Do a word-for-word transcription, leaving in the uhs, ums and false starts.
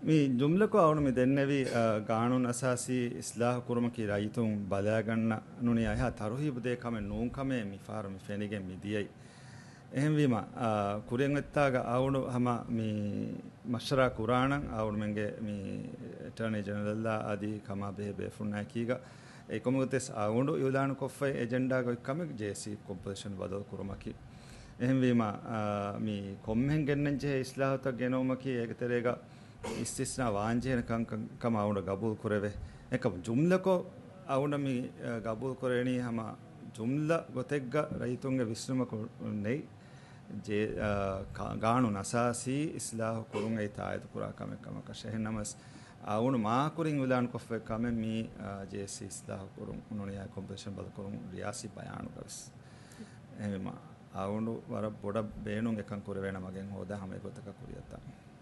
މި ޖުމްލަކޮށް އަޅުގަނޑު މި ދެންނެވީ، އަ، ގާނޫނު އަސާސީ އިސްލާހު ކުރުމަކީ ރައްޔިތުން ބަލާގަންނަ ނޫނީ އެހާ ތަރުހީބު ދޭ ކަމެއް ނޫން ކަމޭ މިފަހަރު މި ފެނިގެން މި ދިޔައީ. އެހެންވީމަ، އަ، ކުރިއަށް އޮތްތާގަ އަޅުގަނޑު ހަމަ މި މަޝްވަރާ ކުރާނަން އަޅުގަނޑުމެންގެ މި އެޓާނީ ޖެނެރަލްއާ އަދި ކަމާ ބެހޭ ބޭފުޅުންނާއެކީގަ. އެކަމަކު ވެސް އަޅުގަނޑު އިއުލާނުކޮށްފައި އެޖެންޑާގަ އޮތް ކަމެއް ޖޭސީ ކޮމްޕޮޒިޝަން ބަދަލު ކުރުމަކީ. އެހެންވީމަ، އާ، މި ކޮންމެހެން ގެންނަން ޖެހޭ އިސްލާހުތައް ގެނައުމަކީ އޭގެ ތެރޭގަ އިސްތިސްނާ ވާންޖެހޭނެ ކަންކަން ކަމަށް އަޅުގަނޑު ގަބޫލު ކުރެވޭ. އެކަމަ ޖުމްލަކޮށް އަޅުގަނޑު މި، އާ، ގަބޫލު ކުރެވެނީ ހަމަ ޖުމްލަ ގޮތެއްގަ ރައްޔިތުންގެ ވިސްނުމަކު ނެތް. ޖެ-، އާ، ކާ-، ގާނޫނު އަސާސީ އިސްލާހު ކުރުން އެއީ ތާއީދު ކުރާ ކަމެއް ކަމަކަށް. އެހެން ނަމަވެސް، އަޅުގަނޑު މާ ކުރިން އިއުލާން ކޮށްފައި ކަމެއް މީ، އާ، ޖޭސީ އިސްލާހު ކުރުން ނޫނީ ކޮމްޕޮޒިޝަން ބަދަލު ކުރުން ރިޔާސީ ބަޔާނުގަ ވެސް. އެހެންވީމަ، އަޅުގަނޑު ވަރަށް ބޮޑަށް ބޭނުން އެކަން ކުރެވޭނެ މަގެއް ހޯދާ ހަމަ އެގޮތަކަށް ކުރިއަށް ދާން.